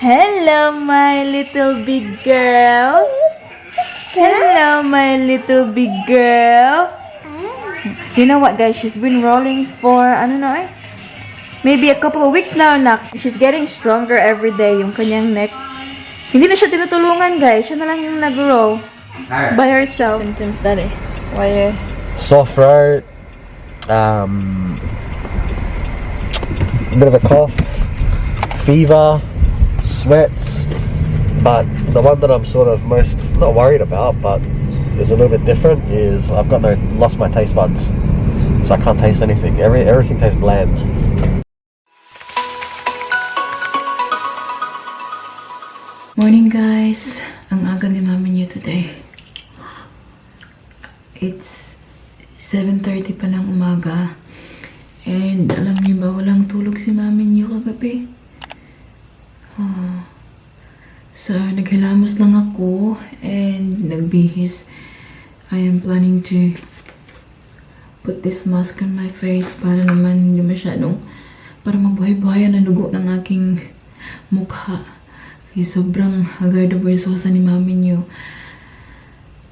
Hello, my little big girl. Hello, my little big girl. You know what, guys? She's been rolling for, I don't know, maybe a couple of weeks now, nak. She's getting stronger every day, yung kanyang neck. Hindi na siya tinutulungan, guys. Siya na lang yung nag-roll by herself. Symptoms, daddy. Why? Sore throat, a bit of a cough, fever, sweats, but the one that I'm sort of most not worried about, but is a little bit different, is I've lost my taste buds, so I can't taste anything. Everything tastes bland. Morning, guys. Ang aga ni mami niyo today. It's 7:30 pa ng umaga. And alam niyo ba, walang tulog si mami niyo kagabi. So, naghilamos lang ako and nagbihis. I am planning to put this mask on my face para naman hindi masyadong, para mabuhay-buhayan ang dugo ng aking mukha. Kasi sobrang haggard of resource ni mami niyo.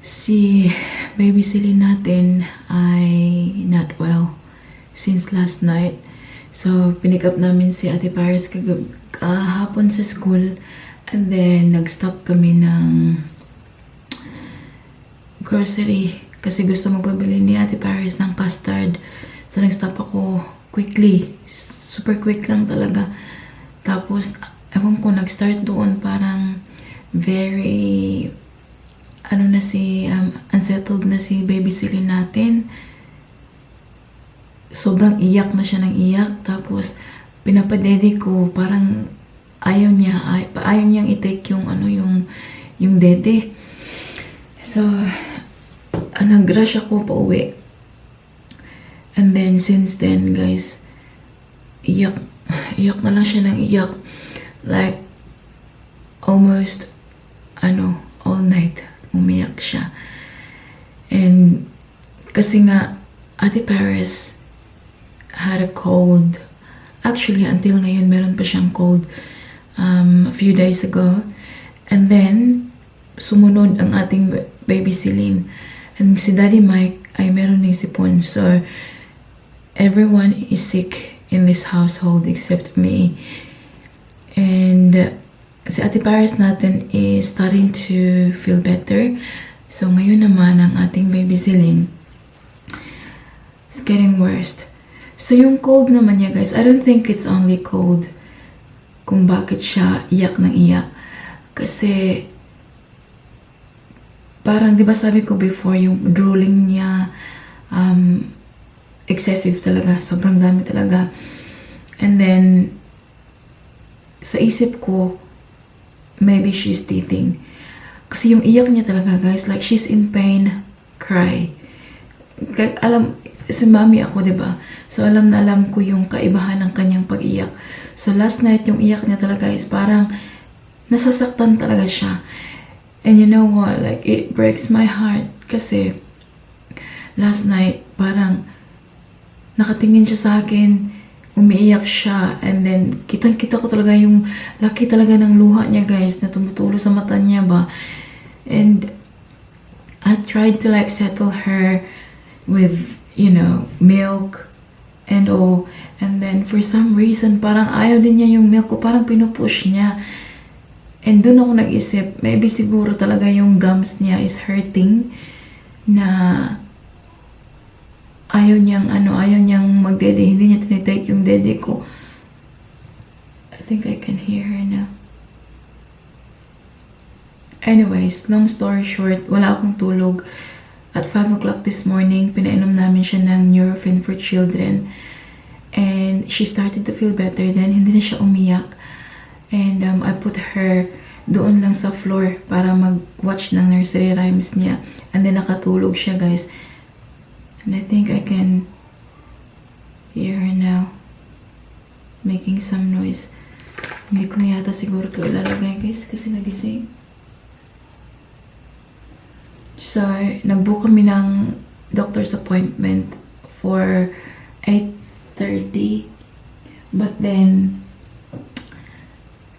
Si baby Silly natin ay not well since last night. So, pinick up namin si Ate Paris kahapon sa school. And then, nag-stop kami ng grocery. Kasi gusto magpabili ni Ate Paris ng custard. So, nag-stop ako quickly. Super quick lang talaga. Tapos, ewan ko, nag-start doon parang very unsettled na si baby Silly natin. Sobrang iyak na siya ng iyak. Tapos, pinapadede ko, parang ayaw niyang i-take yung dede. So, nag-rush ako pa uwi. And then, since then, guys, iyak na lang siya ng iyak. Like, almost, all night. Umiyak siya. And, kasi nga, Ate Paris had a cold. Actually, until ngayon, meron pa siyang cold a few days ago. And then, sumunod ang ating baby Celine. And si Daddy Mike ay meron ng sipon. So, everyone is sick in this household except me. And, si Ate Paris natin is starting to feel better. So, ngayon naman, ang ating baby Celine is getting worse. So, yung cold naman niya, guys, I don't think it's only cold kung bakit siya iyak ng iyak. Kasi, parang, di ba sabi ko before, yung drooling niya, excessive talaga. Sobrang dami talaga. And then, sa isip ko, maybe she's teething. Kasi yung iyak niya talaga, guys, like she's in pain, cry. Alam, si mami ako, diba? So, alam na alam ko yung kaibahan ng kanyang pag-iyak. So, last night, yung iyak niya talaga is parang nasasaktan talaga siya. And you know what? Like, it breaks my heart. Kasi, last night, parang nakatingin siya sa akin, umiiyak siya, and then kitang-kita ko talaga yung laki talaga ng luha niya, guys, na tumutulo sa mata niya ba. And I tried to like settle her with, milk and all. And then for some reason, parang ayaw din niya yung milk ko, parang pinupush niya. And dun ako nag-isip, maybe siguro talaga yung gums niya is hurting, na ayaw niyang magdede. Hindi niya tinitake yung dede ko. I think I can hear her now. Anyways, long story short, wala akong tulog. At 5 o'clock this morning, pinainom namin siya ng Nurofen for children. And she started to feel better. Then, hindi na siya umiyak. And I put her doon lang sa floor para mag-watch ng nursery rhymes niya. And then, nakatulog siya, guys. And I think I can hear her now making some noise. Hindi ko na yata siguro ito ilalagay, guys, kasi nagising. So, nag-book kami ng doctor's appointment for 8:30. But then,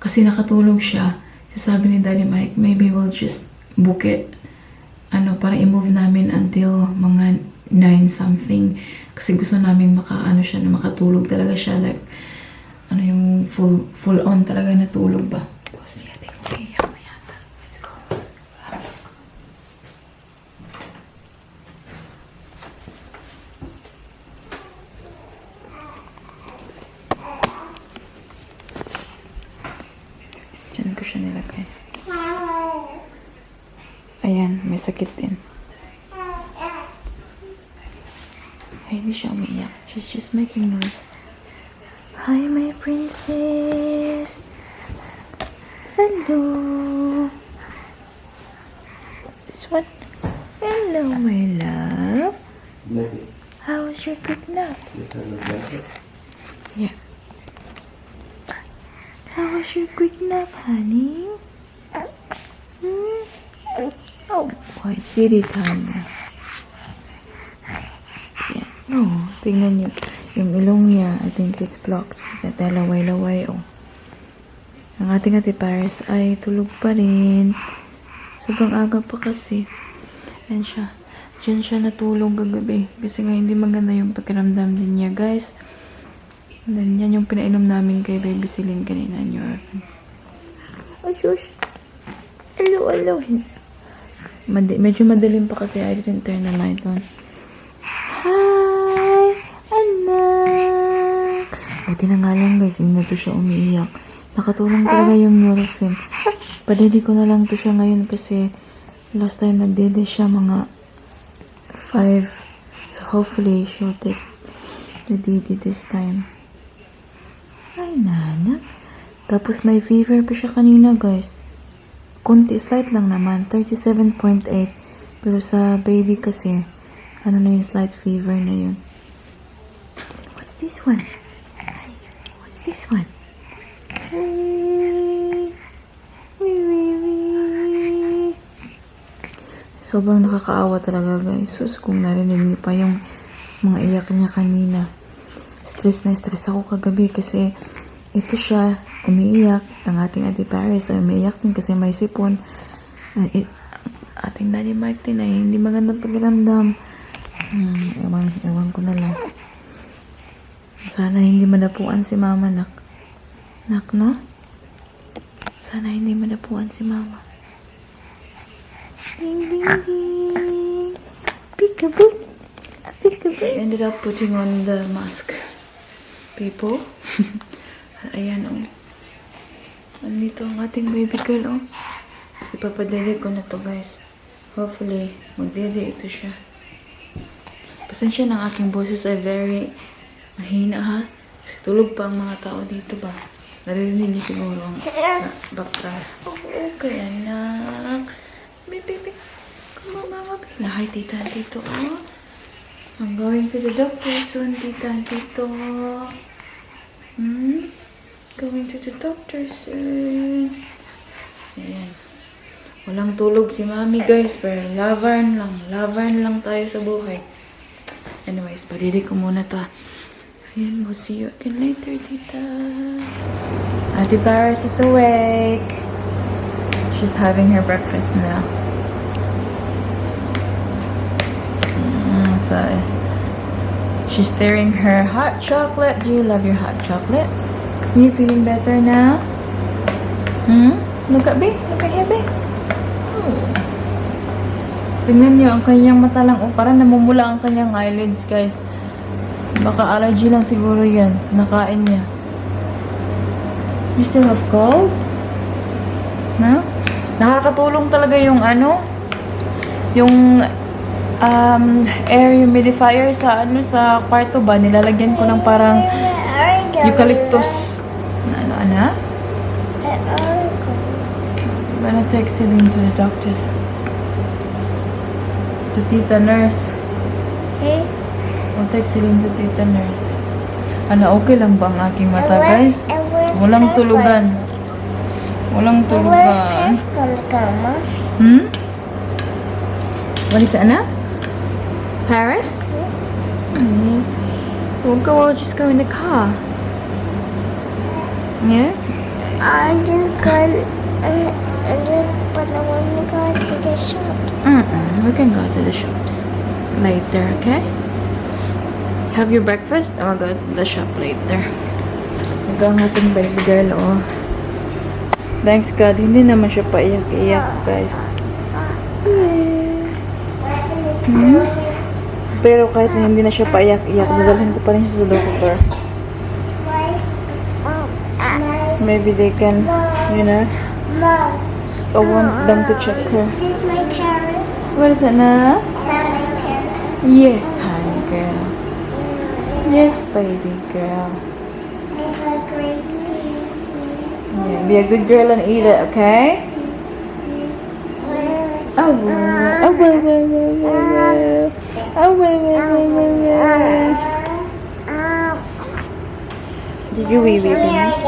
kasi nakatulog siya. Sabi ni Daddy Mike, maybe we'll just book it. Para i-move namin until mga 9 something. Kasi gusto namin siya, na makatulog talaga siya. Like, yung full on talaga natulog ba. Kasi ating umiiyak na yata. Let's go. Diyan ko siya nilagay. Ayan, may sakit din. Ay, hindi siya umiiyak. She's just making noise. Hi, my princess. Hello. This one. Hello, my love. How was your good nap? Yeah. How was your quick nap, honey? Oh boy, did it, honey? Yeah. Oh, tingnan niyo. Yung ilong niya, I think it's blocked. Laway-laway, oh. Ang ating Ate Paris ay tulog pa rin. Sobrang aga pa kasi. Ayan siya. Diyan siya natulog kagabi. Kasi nga hindi maganda yung pakiramdam din niya, guys. And then, yan yung pinainom namin kay Baby Celine kanina. Ay, shush. Hello. Medyo madilim pa kasi I didn't turn the light on. Hi, anak. Buti na nga lang, guys. Hindi na to siya umiiyak. Nakatulong talaga yung Nursery. Padede ko na lang to siya ngayon kasi last time nagdede siya mga 5. So hopefully she'll take the DD this time. Ay, nana. Tapos may fever pa siya kanina, guys. Kunti, slight lang naman. 37.8. Pero sa baby kasi, na yung slight fever na yun. What's this one? Ay, what's this one? Sobrang nakakaawa talaga, guys. Sus, kung narinig niyo pa yung mga iyak niya kanina. Stress na stress ako kagabi kasi ito siya, umiiyak. Ang ating Ate Paris ay umiiyak din kasi may sipon. Ating Daddy Mike din ay hindi magandang pakiramdam. Ewan ko na lang. Sana hindi madapuan si Mama, nak. Nak, na? Sana hindi madapuan si Mama. Ding, ding, ding. Peekaboo. Peekaboo. I ended up putting on the mask. People. Ayan, oh. Andito ang ating baby girl, oh. Ipapadede ko na to, guys. Hopefully, magdede ito siya. Pasensya ng aking boses ay very mahina, ha? Kasi tulog pa ang mga tao dito ba? Naririnig niyo siguro ang sa background. Okay, anak. Baby. Come on, mama. Hi, tita and tito, oh. I'm going to the doctor soon, tita and tito. Going to the doctor soon. Ayan. Walang tulog si mami, guys. Pero laban lang tayo sa buhay. Anyways, padidi ko muna to. Ayan, we'll see you again later, tita. Ate Paris is awake. She's having her breakfast now. So, she's stirring her hot chocolate. Do you love your hot chocolate? Are you feeling better now? Look at here, babe. Tingnan niyo ang kanyang mata lang. Oh, parang namumula ang kanyang eyelids, guys. Baka allergy lang siguro yan. Nakain niya. You still have cold? No? Nakakatulong talaga yung yung air humidifier sa sa kwarto ba. Nilalagyan ko ng parang eucalyptus. Ano? I'm gonna take Celine to the doctors. To Tita Nurse. Okay. I'll take Celine to Tita Nurse. Okay lang ba ang aking mata, guys? Walang tulugan. Walang tulugan. What is it, anak? Paris? We'll just go in the car. Yeah? I'm just going. But I want to go to the shops. We can go to the shops later, okay? Have your breakfast? I'll go to the shop later. Ito ang ating baby girl, oh. Thanks God, hindi naman siya paiyak-iyak, guys. Pero kahit na hindi na siya paiyak-iyak, dadalhin ko pa rin siya sa doctor. So maybe they can, you know, I want them to check her. This is my parents. What is it, na? Is that my parents? Yes, honey girl. Yes, baby girl. I have a great seat. Yeah, be a good girl and eat it, okay? Oh, well, oh, well, well, well, well, well. Oh, well, well, well, well, well. Did you wee wee, baby?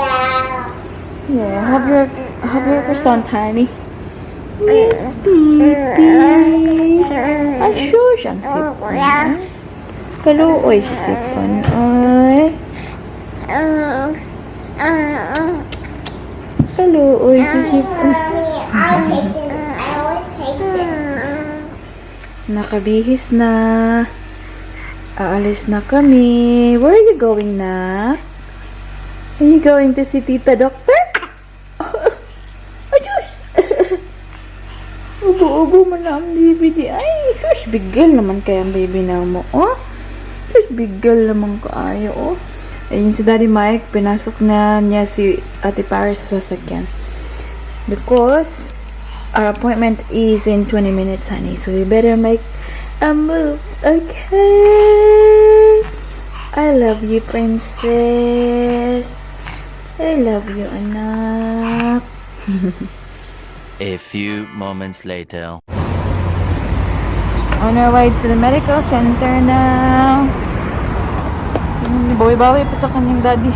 Yeah, have your croissant, honey. Yes, baby. Ay, shush, ang sipon. Kaluoy sa sipon. Ay. Kaluoy sa sipon. I'll take them. I always take them. Nakabihis na. Aalis na kami. Where are you going na? Are you going to see Tita Doctor? Ayos! Ubo-ubo mo na ang baby di. Ay, shush, big girl naman kaya ang baby na mo. Oh? Shush, big girl naman kaayo, oh. Ayun si Daddy Mike, pinasok na niya si Ate Paris sa sasakyan. Because our appointment is in 20 minutes, honey. So we better make a move, okay? I love you, princess. I love you, anak. A few moments later. On our way to the medical center now. Bawi-bawi pa sa kanyang daddy.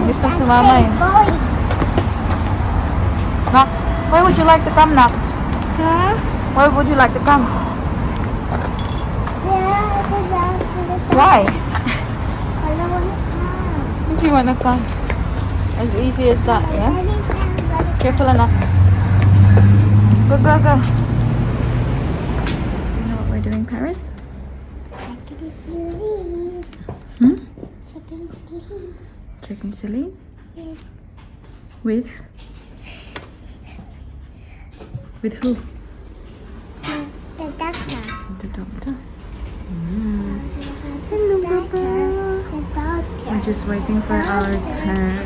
Gusto sumama eh. Nak, where would you like to come, Nak? Huh? Where would you like to come? Yeah, it's down to the Why? I don't want to come. Because you wanna come. As easy as that, yeah? Careful, anak. Go, go, go. You know what we're doing, Paris? Hmm? Checking Celine? With? With who? The doctor. The doctor. Hello, Papa. The doctor. We're just waiting for our turn.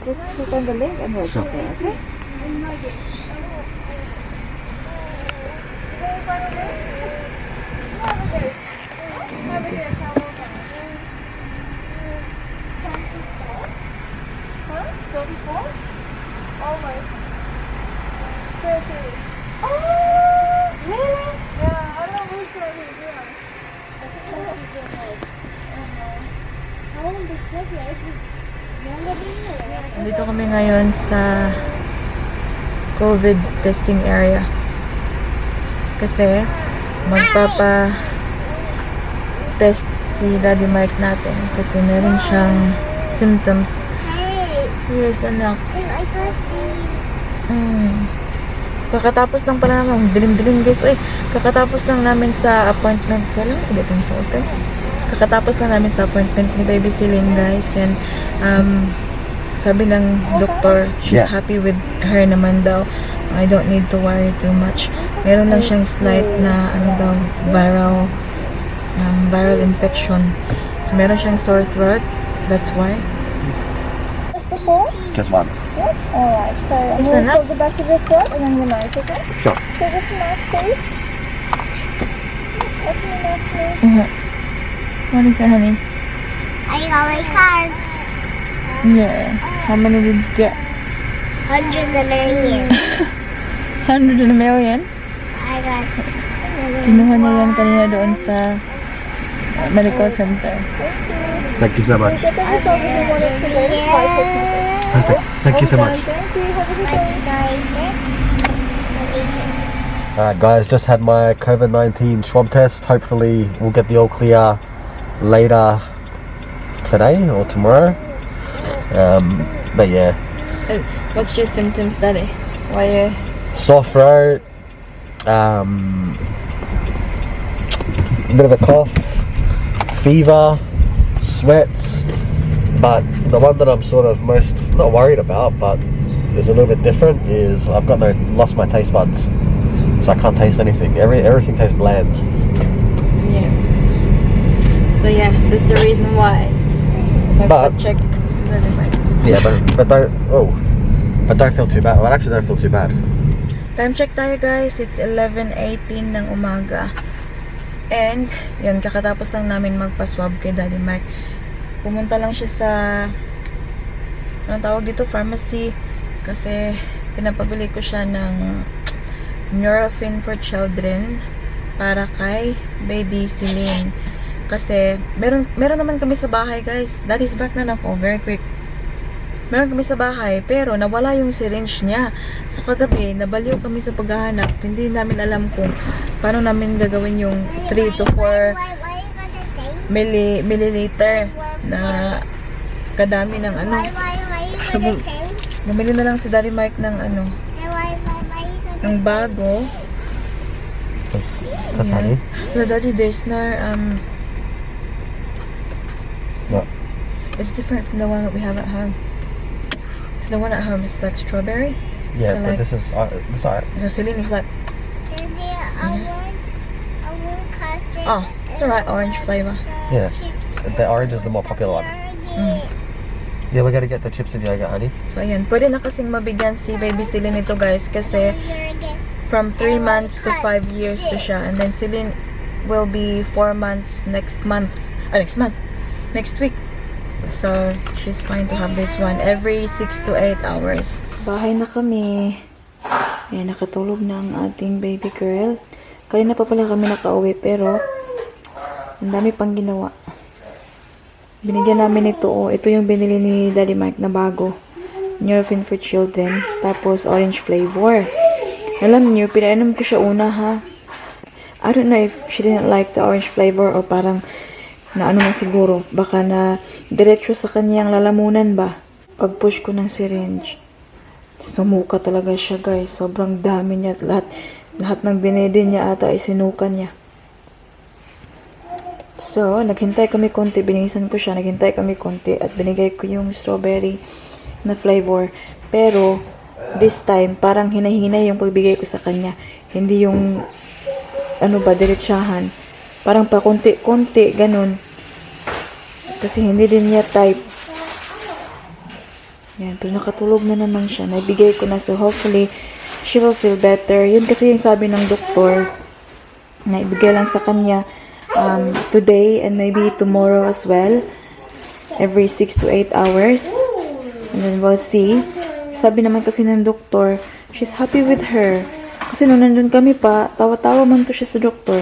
Just click on the link and hold it there, okay? Dito kami ngayon sa COVID testing area. Kasi magpapa-test si Daddy Mike natin kasi meron siyang symptoms. Hey, Yes, anak. I can see. So, kakatapos lang pala naman. Dilim-dilim, guys. Uy, kakatapos lang namin sa appointment. Kailan ko ba itong suotin? Kakatapos lang namin sa appointment ni Baby Celine, guys. And, sabi ng doktor, she's Yeah. happy with her naman daw. I don't need to worry too much. Meron lang siyang slight na, viral infection. So, meron siyang sore throat. That's why. Just once. Alright, so I'm Is going enough? to go back to the report and then the knife, okay? Sure. So this knife, please. Open the knife, please. What is it, honey? I got my cards. Yeah. How many did you get? 100 million. 100 in a million? I got. Kinuha niya yan kanina doon sa medical center. Thank you so much. I got Thank you so much. Thank you. Have a good day. Alright guys, just had my COVID-19 swab test. Hopefully we'll get the all clear later today or tomorrow. But yeah, What's your symptoms, Daddy? Why sore throat, a bit of a cough, fever, sweats, but the one that I'm sort of most not worried about but is a little bit different is I've lost my taste buds, so I can't taste anything. Everything tastes bland. Yeah. So yeah, that's the reason why. But- check. Yeah, but don't feel too bad. Well, actually don't feel too bad. Time check tayo guys. It's 11:18 ng umaga. And, yun, kakatapos lang namin magpa-swab kay Daddy Mike. Pumunta lang siya sa, anong tawag dito, pharmacy. Kasi, pinapabili ko siya ng Nurofen for Children para kay baby Celine. Kasi, meron naman kami sa bahay guys. Daddy's back na ako, very quick. Meron kami sa bahay, pero nawala yung syringe niya. So kagabi, nabaliw kami sa paghahanap. Hindi namin alam kung paano namin gagawin yung 3 to 4 Why you gonna say? milliliter na kadami ng ano. Why you So, gonna say? bumili na lang si Daddy Mike ng ano, Why you gonna ng bago. That's honey. No, Daddy, there's no, What? it's different from the one that we have at home. So the one at home is like strawberry. Yeah, So, but like- this is alright. So Celine was like, Daddy, I want custard. oh, it's alright, orange flavor. Yeah, the orange is the more popular one. Yeah, we gotta get the chips and yogurt, honey. So ayan, pwede na kasing mabigyan si baby Celine ito guys kasi from 3 months to 5 years to siya. And then Celine will be 4 months next week. So, she's fine to have this one every 6 to 8 hours. Bahay na kami. Ayan, nakatulog na ang ating baby girl. Kanina pa pala kami nakauwi pero ang dami pang ginawa. Binigyan namin ito. Oh, ito yung binili ni Daddy Mike na bago. Nurofen for Children. Tapos orange flavor. Alam niyo, pinainom ko siya una ha. I don't know if she didn't like the orange flavor or parang na ano na siguro. Baka na diretso sa kanyang lalamunan ba. Pag-push ko ng syringe. Sumuka talaga siya guys. Sobrang dami niya. Lahat ng dinedin niya ata ay sinukan niya. So, naghintay kami konti. Binigisan ko siya. Naghintay kami konti. At binigay ko yung strawberry na flavor. Pero, this time, parang hinahinay yung pagbigay ko sa kanya. Hindi yung, ano ba, diretsahan. Parang pa konti-konti, ganun. Kasi hindi din niya type. Yan, pero nakatulog na naman siya. Naibigay ko na. So, hopefully, she will feel better. Yun kasi yung sabi ng doktor. Naibigay lang sa kanya today and maybe tomorrow as well. Every 6 to 8 hours. And then we'll see. Sabi naman kasi ng doktor, she's happy with her. Kasi nung nandun kami pa, tawa-tawa man to siya sa doktor.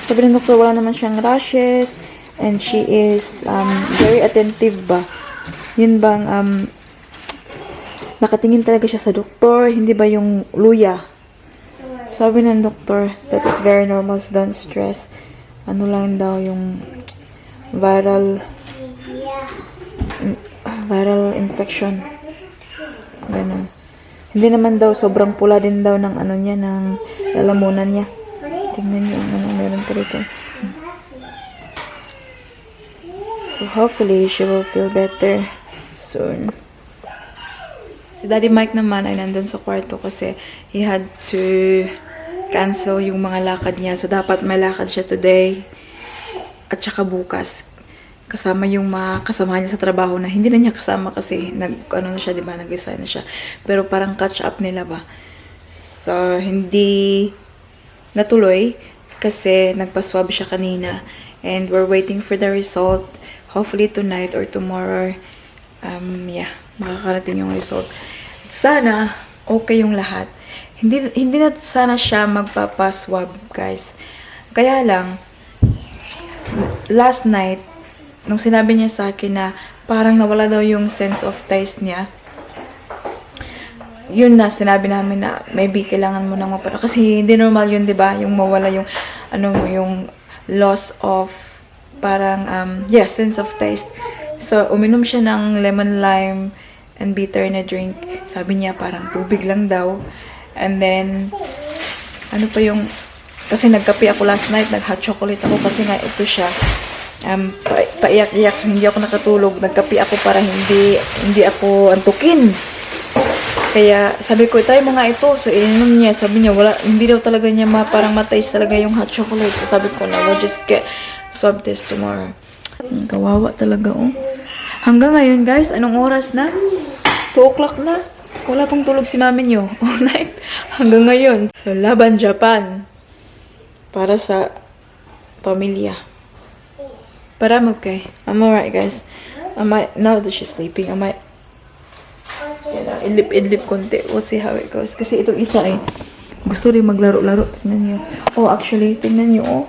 Sabi ng doktor, wala naman siyang rashes. And she is very attentive ba? Yun bang nakatingin talaga siya sa doktor, hindi ba yung luya? Sabi ng doktor, that is very normal, so don't stress. Ano lang daw yung viral infection. Ganun. Hindi naman daw, sobrang pula din daw ng ano niya, ng lalamunan niya. Tingnan niyo ano meron pa dito. So hopefully she will feel better soon. Si Daddy Mike naman ay nandun sa kwarto kasi he had to cancel yung mga lakad niya. So dapat may lakad siya today at saka bukas. Kasama yung mga kasama niya sa trabaho na hindi na niya kasama kasi nag-resign na siya. Pero parang catch up nila ba. So hindi natuloy kasi nagpa-swab siya kanina and we're waiting for the result. Hopefully tonight or tomorrow makakarating yung result. Sana okay yung lahat. Hindi na sana siya magpapa-swab, guys. Kaya lang last night nung sinabi niya sa akin na parang nawala daw yung sense of taste niya, yun na, sinabi namin na maybe kailangan mo nang magpara. Kasi hindi normal yun, di ba? Yung mawala yung, ano mo, yung loss of, parang, sense of taste. So, uminom siya ng lemon lime and bitter na drink. Sabi niya, parang tubig lang daw. And then, ano pa yung, kasi nagkape ako last night, nag-hot chocolate ako kasi nga ito siya. Paiyak-iyak, so hindi ako nakatulog. Nagkape ako para hindi ako antukin. Kaya sabi ko, tayo mga ito. So, ininom niya. Sabi niya, hindi daw talaga niya parang mataste talaga yung hot chocolate. So, sabi ko na, we'll just get swab test tomorrow. Kawawa talaga, oh. Hanggang ngayon, guys, anong oras na? 2 o'clock na. Wala pang tulog si mami niyo all night. Hanggang ngayon. So, laban Japan. Para sa pamilya. But I'm okay. I'm alright, guys. Now that she's sleeping, I might idlip konti. We'll see how it goes. Kasi itong isa gusto rin maglaro-laro. Tingnan niyo. Oh, actually, tingnan niyo, oh.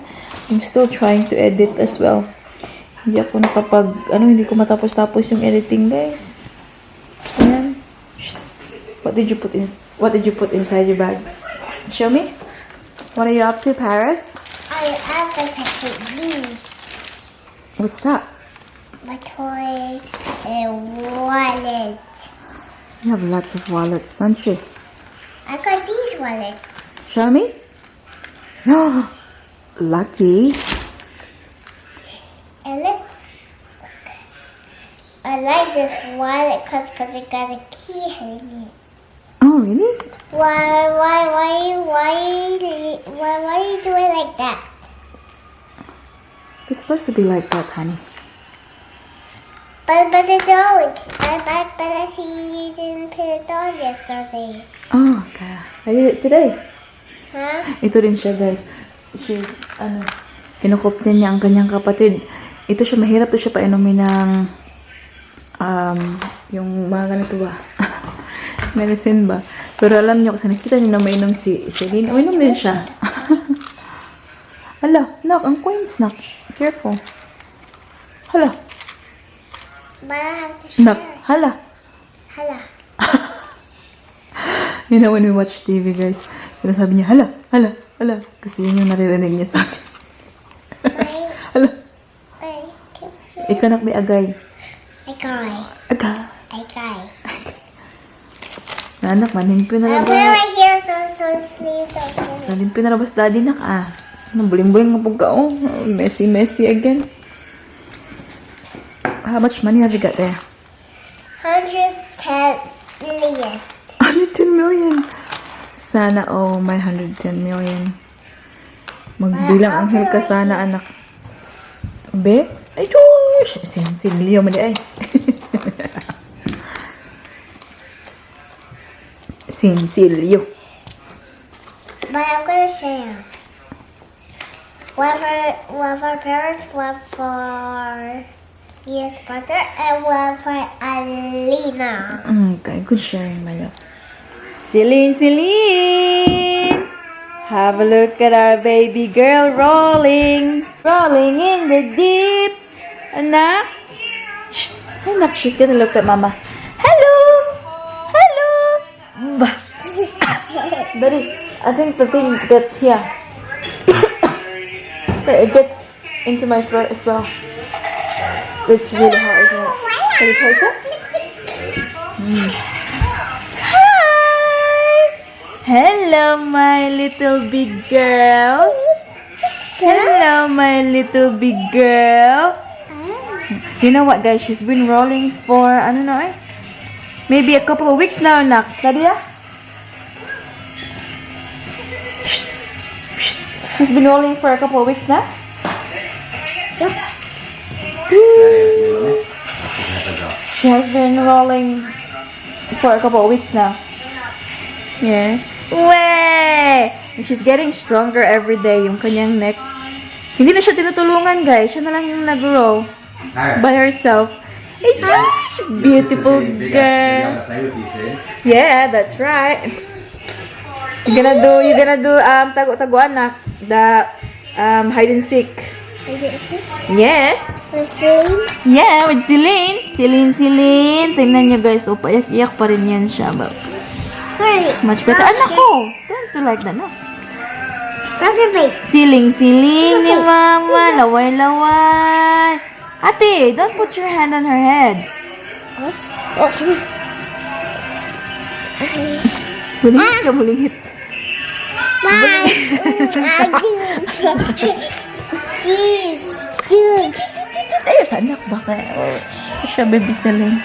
I'm still trying to edit as well. Hindi ako hindi ko matapos-tapos yung editing, guys. Ayan. What did you put inside your bag? Show me. What are you up to, Paris? I have to take these. What's that? My toys and wallets. You have lots of wallets, don't you? I got these wallets. Show me. Oh, lucky. And look, I like this wallet because it got a key in it. Oh, really? Why you do it like that? It's supposed to be like that, honey. But it don't. But I see you didn't put it on yesterday. Oh, okay. I did it today. Huh? Ito rin siya, guys. She's, kinukop din niya ang kanyang kapatid. Ito siya, mahirap to siya painumin ng, yung mga ganito ba? Medicine ba? Pero alam niyo, kasi nakita niyo na mainom si Celine. Mainom din siya. Hala, knock, ang coins, knock. Careful. Hala. But I have to share. Knock, hala. Hala. You know, when we watch TV, guys, sinasabi niya, hala, hala, hala. Kasi yun yung naririnig niya sa akin. Wait, Hala. wait. Ikaw nak may agay. Agay. Agay. Agay. Anak, manimpi na I lang put it ba? right here so sleep don't. Manimpi na lang ba sa daddy nak ah? Buling-buling nga po ka, oh. Messy again. How much money have you got there? 110 million. 110 million. Sana, oh, my 110 million. Magbilang anghel ka sana, anak. Be? Ay, gosh! Sinsilyo mo di ay. Sinsilyo. But I'm gonna share. One for parents, one for Mia's brother, and one for Alina. Okay, good sharing, my love. Celine! Have a look at our baby girl rolling in the deep. Anak? Shh. Anak, she's gonna look at mama. Hello! Bah. Daddy, I think the thing gets here. It gets into my throat as well. It's really hot, isn't it? Can you taste it? Hi! Hello, my little big girl. Hello, my little big girl. You know what, guys? She's been rolling for, I don't know, maybe a couple of weeks now, nak. Nadia? She's been rolling for a couple of weeks now? Yep. She has been rolling for a couple of weeks now. Yeah. Way! And she's getting stronger every day, yung kanyang neck. Hindi na siya tinutulungan, guys. Siya na lang yung nag-roll by herself. It's such a beautiful girl. Yeah, that's right. You're gonna do tago anak, the hide and seek. Hide and seek? Yeah. With Celine? Yeah, with Celine. Celine. Tingnan niyo, guys. O, paiyak-iyak pa rin yan siya. Hurry. Much better. Anak ko! Don't do like that, no? That's your face. Siling-siling ni Mama. Laway-laway. Ate, don't put your hand on her head. Bulingit ka, bulingit. Bye. Dude. Ayos, anak, baka. Siya, baby siling.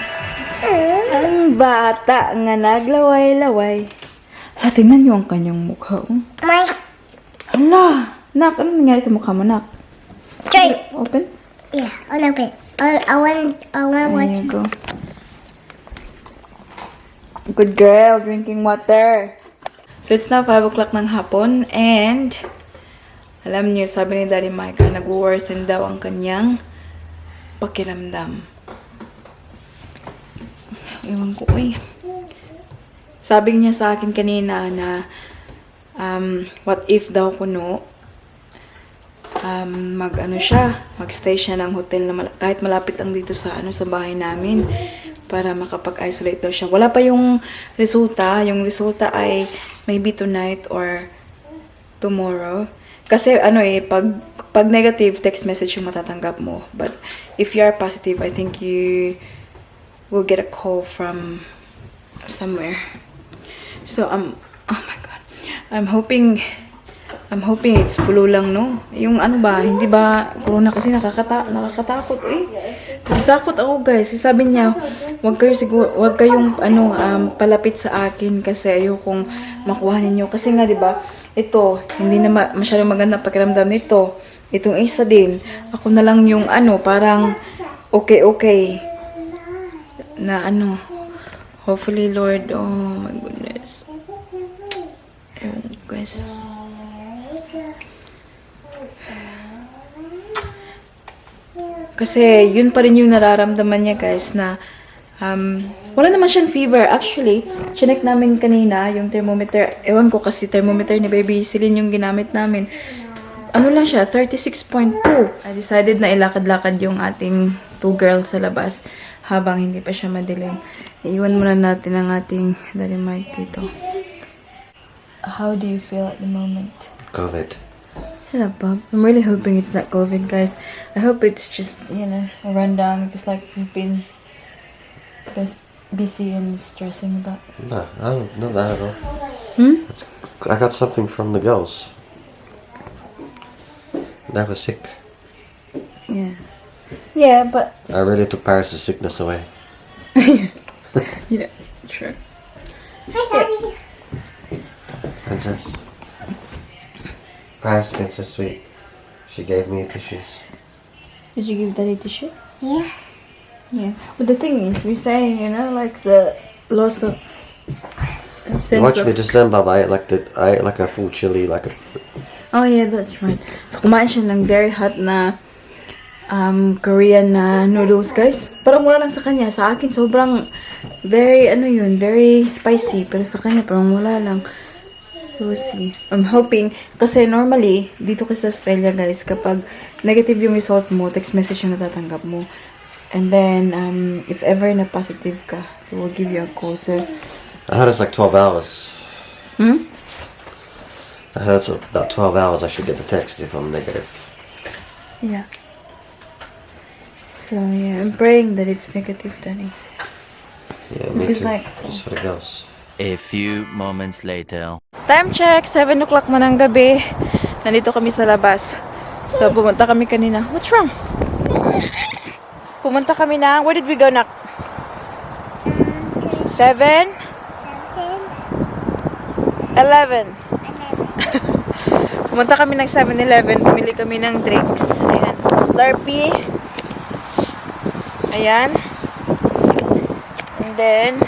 Ang bata nga naglaway-laway. Hala, tingnan niyo ang kanyang mukha. Oh. My Hala, nak, ano nangyari sa mukha mo, nak? try. Open? Yeah, I'll open. I want There watch. you go. Good girl, drinking water. So, it's now 5 o'clock ng hapon and alam niyo, sabi ni Daddy Mike, nag-worsen daw ang kanyang pakiramdam. Ewan ko, sabi niya sa akin kanina na what if daw kuno mag-stay siya ng hotel na kahit malapit lang dito sa sa bahay namin para makapag-isolate daw siya. Wala pa yung resulta. Yung resulta ay maybe tonight or tomorrow. Kasi pag negative, text message yung matatanggap mo. But if you are positive, I think you will get a call from somewhere. So oh my god. I'm hoping it's flu lang, no? Yung hindi ba corona kasi nakakatakot Natatakot ako, guys. Sabi niya, wag kayong palapit sa akin kasi ayokong makuha ninyo. Kasi nga, 'di ba? Ito, hindi na masyadong maganda pakiramdam nito. Itong isa din, ako na lang yung parang okay na hopefully, Lord, oh my goodness. Guys. Kasi yun pa rin yung nararamdaman niya, guys, na wala naman siyang fever. Actually, chinek namin kanina yung thermometer. Ewan ko kasi thermometer ni Baby Celine yung ginamit namin. Ano lang siya, 36.2. I decided na ilakad-lakad yung ating 2 girls sa labas habang hindi pa siya madilim. Iiwan muna natin ang ating Daddy Mike dito. How do you feel at the moment? COVID. Hello, Bob. I'm really hoping it's not COVID, guys. I hope it's just, a rundown because we've been busy and stressing about. No, not that at all. I got something from the girls. They were sick. Yeah. Yeah, but... I really took Paris' sickness away. Yeah, sure. Hi, Daddy. Princess. Paris has been so sweet. She gave me tissues. Did you give Daddy tissue? Yeah. Yeah. But the thing is, we're saying, the loss of sense Watch of... me December, I ate like a full chili, Oh yeah, that's right. So kumain siya ng very hot na Korean na noodles, guys. Parang wala lang sa kanya. Sa akin, sobrang very, very spicy. Pero sa kanya, parang wala lang. We'll see. I'm hoping, kasi normally, dito kasi sa Australia, guys, kapag negative yung result mo, text message yung natatanggap mo. And then, if ever na positive ka, they will give you a call. So, I heard it's like 12 hours. I heard it's about 12 hours I should get the text if I'm negative. yeah. So, yeah, I'm praying that it's negative, Danny. Yeah, me Because too. Just for the girls. A few moments later. Time check, 7 o'clock na ng gabi. Nandito kami sa labas. So, pumunta kami kanina. What's wrong? Pumunta kami na, where did we go, Nak? 7? 11. Pumunta kami ng 7-Eleven. Bumili kami ng drinks. Ayan. Slurpee. Ayan. And then,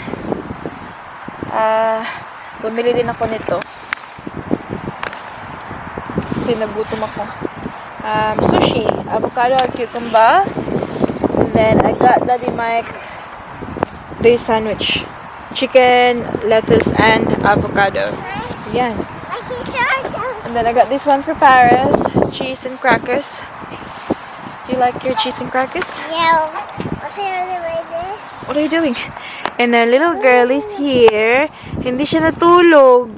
bumili din ako nito. Kasi nagutom ako. Sushi. Avocado or cucumber. And then, I got Daddy Mike this sandwich. Chicken, lettuce, and avocado. Ayan. And then I got this one for Paris. Cheese and crackers. Do you like your cheese and crackers? Yeah. What's the other way there? What are you doing? And a little girl is here. Hindi siya natulog.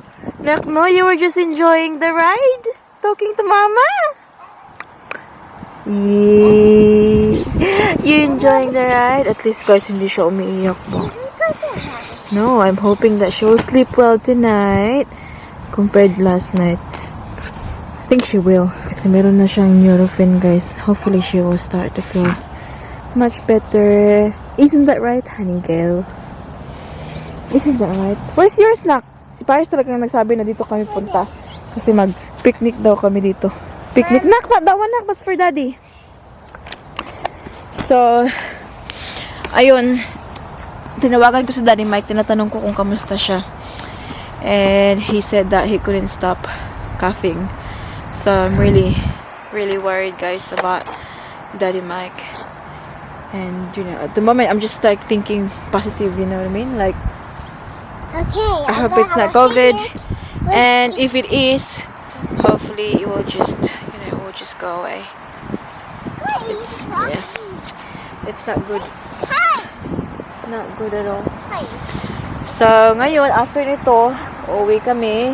Nak, no, you were just enjoying the ride? Talking to mama? Yay! You enjoying the ride? At least guys, hindi siya umiiyak po. No, I'm hoping that she will sleep well tonight compared last night. I think she will. Kasi meron na siyang Nurofen, guys. Hopefully she will start to feel much better. Isn't that right, honey girl? Isn't that right? Where's your snack? Si Paris talagang nagsabi na dito kami punta. Kasi mag-picnic daw kami dito. Picnic. Nak, not that one, nak. That's for daddy. So, ayun. Tinawagan ko si Daddy Mike. Tinatanong ko kung kamusta siya. And he said that he couldn't stop coughing. So, I'm really, really worried, guys, about Daddy Mike. And, you know, at the moment, I'm just, like, thinking positive, you know what I mean? Like, Okay. I hope it's not COVID. And if it is, hopefully it will just, you know, it will just go away. It's, yeah, it's not good. It's not good at all. So, ngayon, after nito, uuwi kami.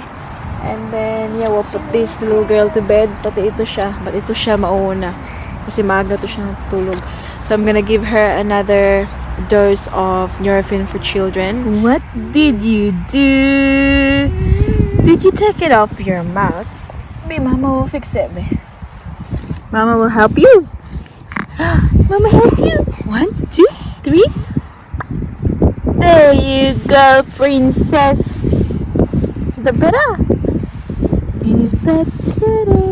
And then, yeah, we'll put this little girl to bed. Pati ito siya. But ito siya mauuna. Kasi maaga to siya natutulog. So, I'm gonna give her another dose of Nurofen for children. What did you do? Did you take it off your mouth? Babe, Mama will fix it, babe. Mama will help you. Mama help you. 1, 2, 3. There you go, princess. Is that better? Is that better?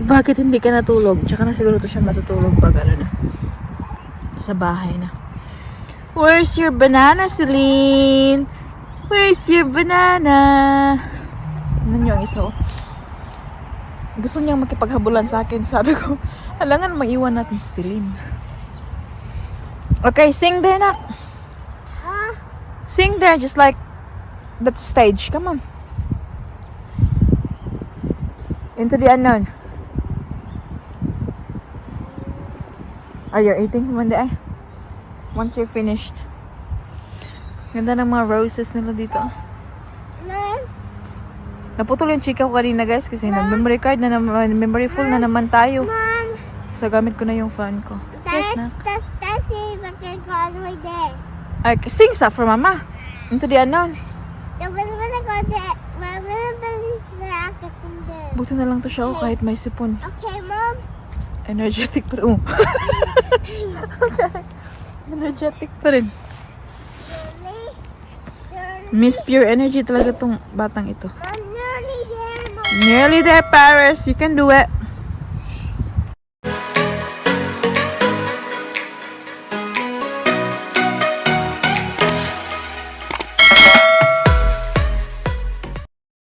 Bakit hindi ka natulog? Tsaka na siguro to siya matutulog pag ano na. Sa bahay na. Where's your banana, Celine? Where's your banana? Tignan niyo ang isa, oh. Gusto niyang makipaghabulan sa akin. Sabi ko, alangan maiwan natin si Celine. Okay, sing there, nak. Sing there, just like that stage. Come on. Into the unknown. Oh, you're eating one day. Once you're finished. Ganda ng mga roses nila dito. Mom, Naputol yung chika ko kanina, guys, kasi nag-memory card na naman, memory full na naman tayo. Mom, So, gamit ko na yung phone ko. Yes, na. that's it. I can call right there. Ay, sing stuff for mama. Into the unknown. The one gonna go there. Mom, I can sing there. Buti na lang to siya, oh, kahit may sipon. Okay, Mom. Energetic pa rin. Okay. Energetic pa rin. Miss Pure Energy talaga tong batang ito. I'm nearly there, Mom. Nearly there, Paris. You can do it.